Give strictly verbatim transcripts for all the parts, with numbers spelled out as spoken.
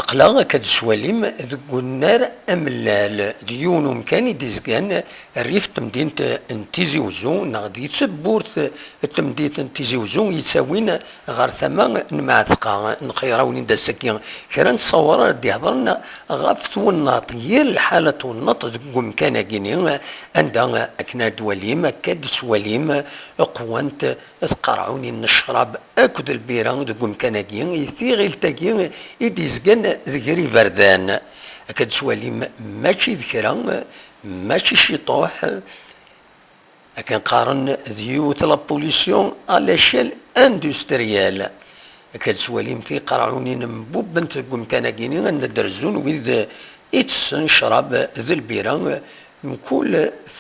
Aql-aɣ akka d-swalim deg unnar amellal, d yiwen umkan i d-izgan rrif n temdint n Tizi Uzzu, neɣ di tewwurt n temdint n Tizi Uzzu yettawin ɣer tama n Mɛatqa. Nxeyr-awen-in-d ass-agi kra n ttṣawar ara d-iheḍren ɣef twennaḍt, yir lḥala n twennaḍt deg umkan-agi-ni, anda akken ara d-twalim, akka d-tettwalim, qwant tqerɛunin n ccrab akked lbira deg umkan-agi, i tiɣilt-agi i d-yezgan d ger iberdan. Akka d-tettwalim, mačči d kra, mačči ciṭuḥ, akken qqaren, d yiwet la pollution à l'échelle industrielle. Akka d-tettwalim tiqerɛunin mbubbent deg umkan-agi-ni, anda d-rezzun wid itessen ccrab d lbira, mkul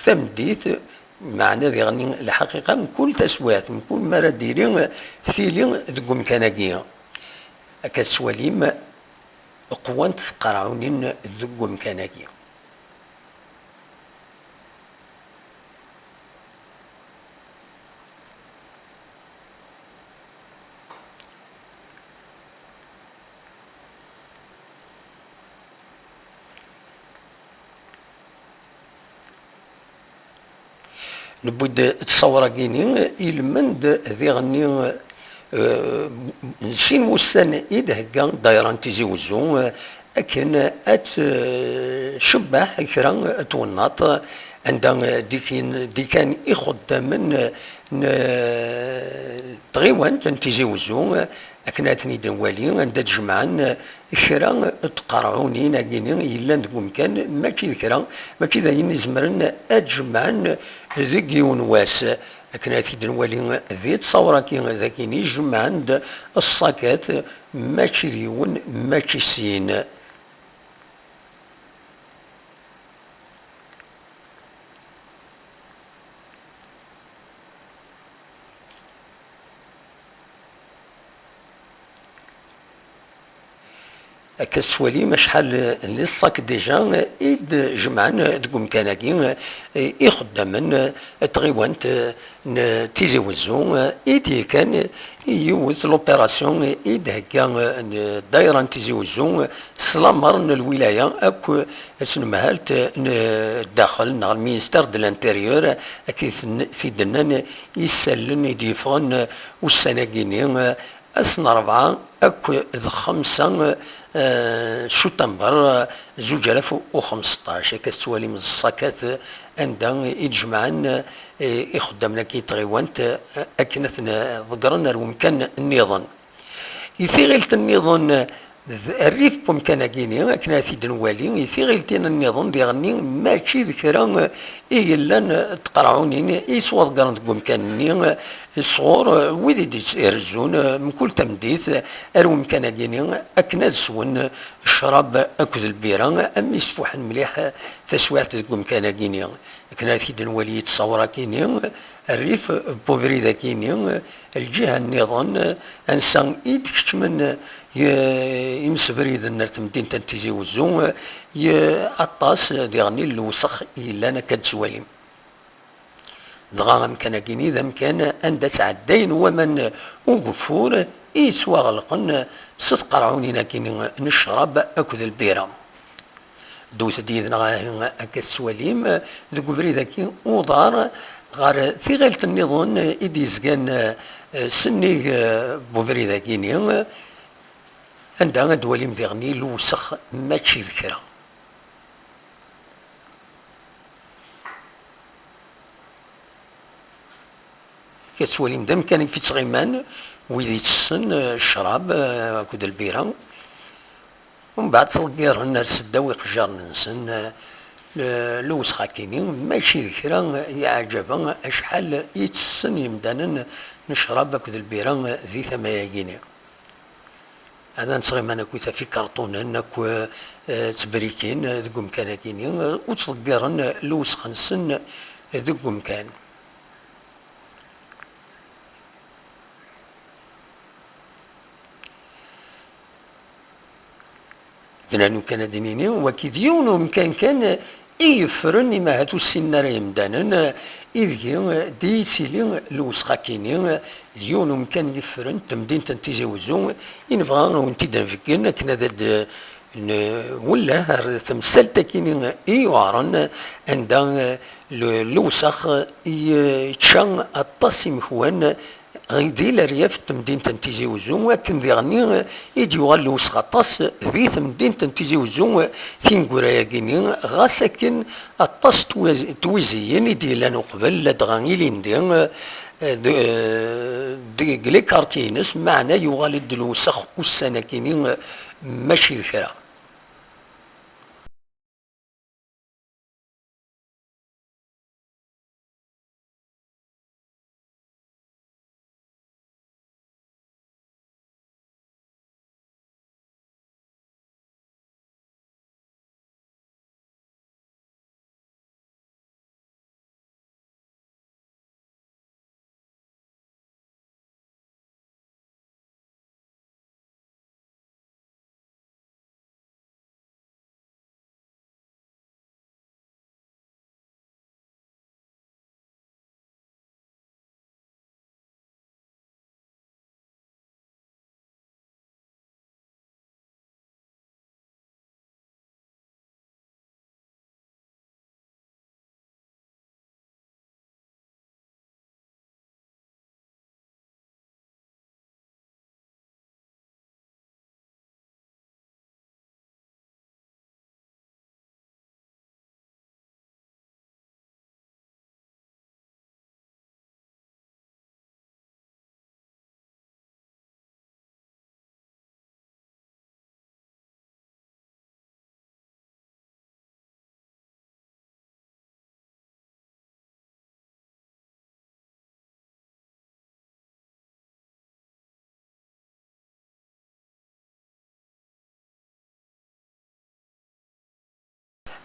tameddit, meɛna diɣen lḥaqiqa mkul taswiɛt, mkul mi ara d-tili tili deg umkan-agi. Akka tettwalim, qwant tqerɛunin deg umkan-agi. Newwi-d ttṣawra-gini, ilmend diɣenni, eh, n sin wussan i d-hegga ddayra n Tizi Wezzu, eh, akken ad tcebbeḥ kra n twennaḍt anda d-ikin, d-ikan ixeddamen n tɣiwant n Tizi Wezzu, akken ad ten-id-nwali, anda d-jemɛen kra n tqerɛunin-agi-ni yellan deg umkan, mačči d kra, mačči d ayen izemren ad jemɛen deg yiwen wass. Akken ad t-id-nwali di ttṣawra-agi, dagi-ni jemɛen-d ṣṣakat, mačči d yiwen, mačči sin. Akka tettwalim acḥal n les sacs déjà i d-jemɛen deg umkan-agi, ixeddamen n tɣiwant n Tizi Wezzu, i d-yekan i yiwet l'opération i d-hegga ddayra n Tizi Wezzu s lamer n lwilaya akk s tnemhalt n ddaxel neɣ le ministère de l'intérieur, akken i ten-, t-id-nnan isallen i d-yeffɣen ussan-agi-ni, ass n rebɛa akk d xemsa, eh, sutamber, eh, zuǧ alaf u xemseṭṭac. Akka tettwalim d ṣṣakat anda i d-jemɛen, eh, ixeddamen-agi n tɣiwant, eh, akken ad ten-ḍeggren ar wemkan nniḍen. I tiɣilt nniḍen, d rrif n wemkan-agi-ni, akken ad t-id-nwali, i tiɣiltin nniḍen diɣenni mačči d kra i yellan d tqerɛunin i yettwaḍeggren deg wemkan-nni, sɣur wid i d-irezzun mkul tameddit ar wemkan-agi-ni, akken ad swen ccrab akked lbira, am mi sfuḥen mliḥ taswiɛt deg wemkan-agi-ni. Akken ad t-id-nwali ttṣawra-agi-ni, rrif n ubrid-agi-ni, lǧiha nniḍen, ansa i d-keččmen, eh, imsebriden ar temdint n Tizi Wezzu, eh, aṭas diɣen n lewsex yellan akka d-tettwalim. Dɣa amkan-agi-ni d amkan anda ttɛeddayen waman n ugeffur i yettwaɣelqen s tqerɛunin-agi-ni n ccrab akked lbira. Ddut-d yid-neɣ ahi akka tettwalim deg ubrid-agi uḍar ɣer tiɣilt nniḍen i d-yezgan, eh, sennig, eh, n ubrid-agi-ni, anda ad d-twalim diɣen lewsex mačči d kra. Akka tettwalim d amkan i yettɣiman wid yettessen, eh, ccrab, eh, akked lbira. Umbeɛd ttḍeggiren ar seddaw iqejjaren-nsen, eh, le-, lewsex-agi-ni, mačči d kra, eh, iɛǧaben acḥal i ttessen yemdanen n ccrab akked lbira, eh, di tama-agi-ni. Ad nettɣiman akkit ɣef ikarṭunen, akk, eh, ttbrikin, eh, deg umkan-agi-ni, eh, ur ttḍeggiren lewsex-nsen deg umkan. Dina lukan ad d-nini, wagi d yiwen umkan kan i yeffren, imi ahat ur ssinen ara yemdanen, ideg d-yettili lewsex-agi-ni, d yiwen umkan yeffren, temdint n Tizi Wezzu, i nebɣa ad wen-t-id-nbeggen akken ad d-, Nwelleh ar temsalt-akini i yuɛren, anda, eh, le-, lewsex i, eh, yečča aṭas imekwan, eh, di leryaf n temdint n Tizi Uzzu, akken diɣenni, eh, i d-yuɣal lewsex aṭas di temdint n Tizi Uzzu, eh, tineggura-yagini, ɣas akken aṭas n twiz-, twiziyin i d-yellan uqbel, ladɣa ilindi, eh, de-, eh, deg les quartiers-ines, meɛna yuɣal-d lewsex ussan-akini, eh, mačči d kra.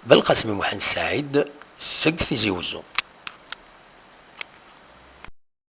Belqasem Muḥend Saɛid seg Tizi Wezzu.